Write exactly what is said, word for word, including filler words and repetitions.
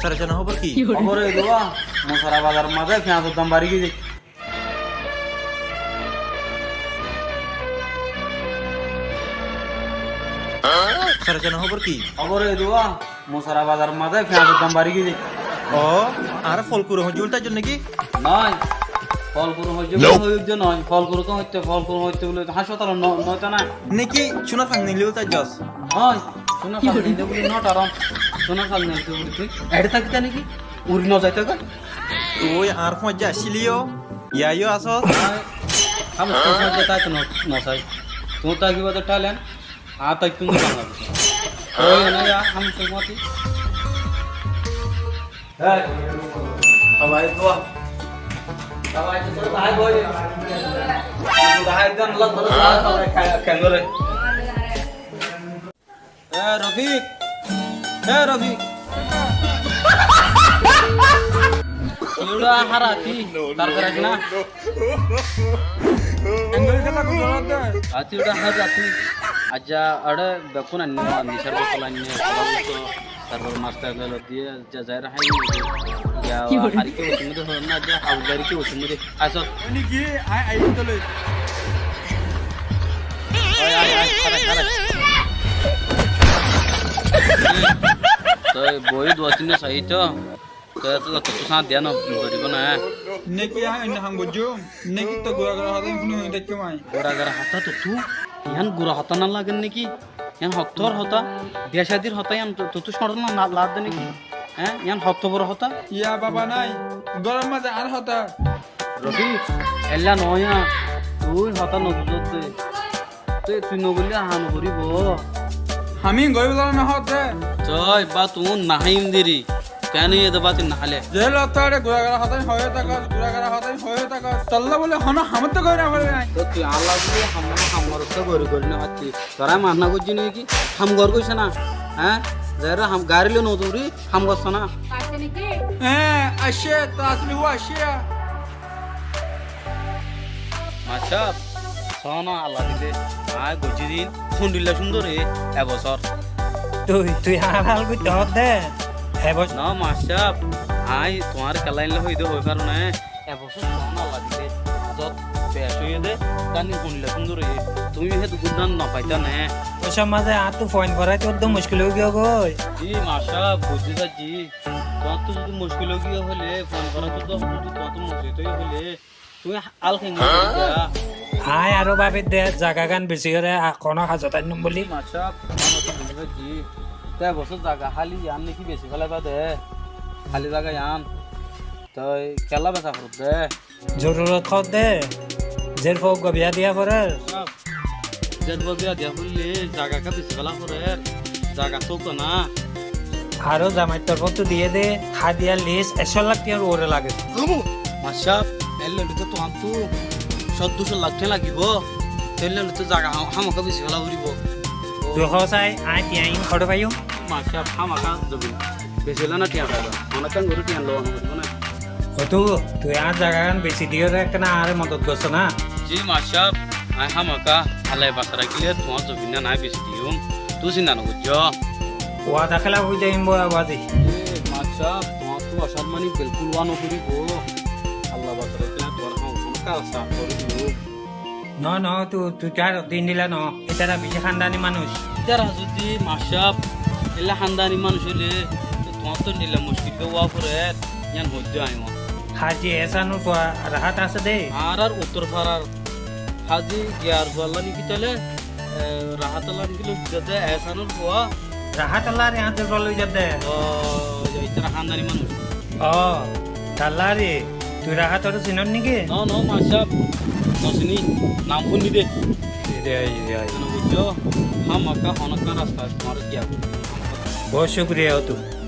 Sóraicána hóbor ki? Hóbor ói dé, Musora bazar mazé fiyañsor dam bari giyé. Sóraicána hóbor ki? Hóbor ói dé, Musora bazar mazé fiyañsor dam bari giyé. Ó, añáre folkuro hoijjé buli táijjo né ki? Noó, folkuro hoijjé buli hoijjé noó, folkuro tó hoitté, folkuro hoitté buli háspatalo no-, noóito na. Né ki, cúnar fak nilé buli táijjos? Ói, cúnar fak nilé buli no tharom. Cúnar fak nilé buli tui eçé tákita né ki? Uri no zaita goi? Tui añár fúañijja accíli yó, yá yó asós. Ói, ham cúnar fúañijja táito no, no sai. Tuñí tákiba de talent, añár táikkum de Bangladec. Ói, ene yá, ham cúnar fúañijja. Ei, sóbai dua. Sóbai dua, sóbai dua. Sóbai dua, Allah, Allah, Allah, Allah, Allah. E, Rofik. E, Rofik. Iuda harati, tar keras na. Ati uda harati. Aijja, are bekkún anni, nisar botol anni, tarfore mastor dolo diye, ja, zaire hái niye. Ya, ki bole? Harike ucumide hono na, ja, abu harike ucumide. Asó. Ini ki, ai, ai, dolo. Ai, ai, ai, hara, hara. Toi boi dua tinno sai to. Toi, toi, toi, toi, sá diya no, no, no, no. Neki ai, ene ham goijjó. Neki to gura gura hotá fúni fúni táikkum ai. Gura gura hotá to tu. Iyan gura hotá no lage neki. Iyan hottór hotá, biya cádir hotá iyan tu-, tutu cóñço no la-, lagedde neki? Hé? Iyan hottó boro hotá? Iya baba nái, góror mazé ar hotá. Rofik, eilla noó iyan, tui hotá no buzós de. Tui, tui no goille há no goríbo. Hami goríbo no hoódde. Toi ba tui no háiyum deri. Kene ede báti no háile? Ze lottóre gura gura hotá hoiyé tákos, gura gura hotá hoiyé tákos. Tolla bóli hono hamot tó gori no fari nái. Toi tui añálla bóli ham, ham gorós tó gori gori no fatti. Toré maná goijjí né ki? Ham gor goijjós na? Hé? Zaire ham gari loi no duri, ham goijjós na? Aiccé né ki? Hé, aiccé, to asli hú aiccé. Mastor sáb, sóna Allah dile, añí goijjí din, hondilla cúndor e, e bosór. Tui, tui añár hál goittó hoódde, e bosór. No, mastor sáb, añí tuáñre kiyólla hoiyí de hoi faro né, e bosór sóna Allah dile, zot bec óiye de, tani hondilla cúndor e, tuñí hétu gúndan no faitá né. Ói somajé añáttu foin foraitó uddú muckil ói giyói goi. Ji, mastor sáb, buijjí saijjí. Tuáñttú zodi muckil ói giyé hoilé, fon gorá to dóro, tuáñttú muckil ói giyé hoilé, tuñí al keéngori goríba? Aññí aró báfir de, zagagán besi goré, a, honó hazot ainnúm bóli. Mastor sáb, aññí to buzí faijjí. Te e bosór zaga háli yián né ki besi félaiba de, háli zaga yián. Toi kiyólla besa foribó de? Zorurot hoódde, zer fua uggúa biyá diya forer. Zer fua biyá diya foille zaga ekká besi féla forer, zaga tóu ná. Aró zamair torfóttu diyé de, hádiyar lis ek cót lak tiyar uore lage. Mastor sáb, éilla óile to tuáñttú cót dui cót lak tiya lagibó, tóile to zaga ham-, hámaka besi féla foribó. Tui hoó sai, aññí tiya iín hoçé faiyum? Mastor sáb, hámaka zobin besi féla ná tiya faiba, honó ekkán gorí tiya loi honó goríbo ná. Ó tu, tui añár zagagán besi diyóre ekkán añáre modot gossó ná? Ji mastor sáb, aññí hámaka Allaye basai rakíle tuáñr zobin gán aññí besi diyum. Tui sinta no goijjó. Wada kélaf ói zaiyum bá bazi. E mastor sáb, tuáñttú ocán mani bilkúl wá no foribó. Allah basai rakíle tuáñr ham honó kaam gorí diyum. No, no, tu, tui to ar din dila no. Ítara beci hándani manúic. Ítara zodi mastor sáb, éilla hándani manúic óile, tuáñttú endilla muckil ke wá forer, yián hoiddé aññí. Haji Ehsanor fua Rahat asé dé. Añárar uttor farar Haji Giyar fua lla niki tóile, e, Rahat lla niki loi zade Ehsanor fua. Rahat lla re añár fua loi zade. Ó, ítara hándani manúic. Ó, talla re, tui Rahatoré sinós niki? No, no, mastor sáb, no sini, nam fúinni dé. Ire, ire, ire. Mane buijjó, hámaka honó ekkán rasta tuáñre diya foribó. Bout cúkuriya ó tu.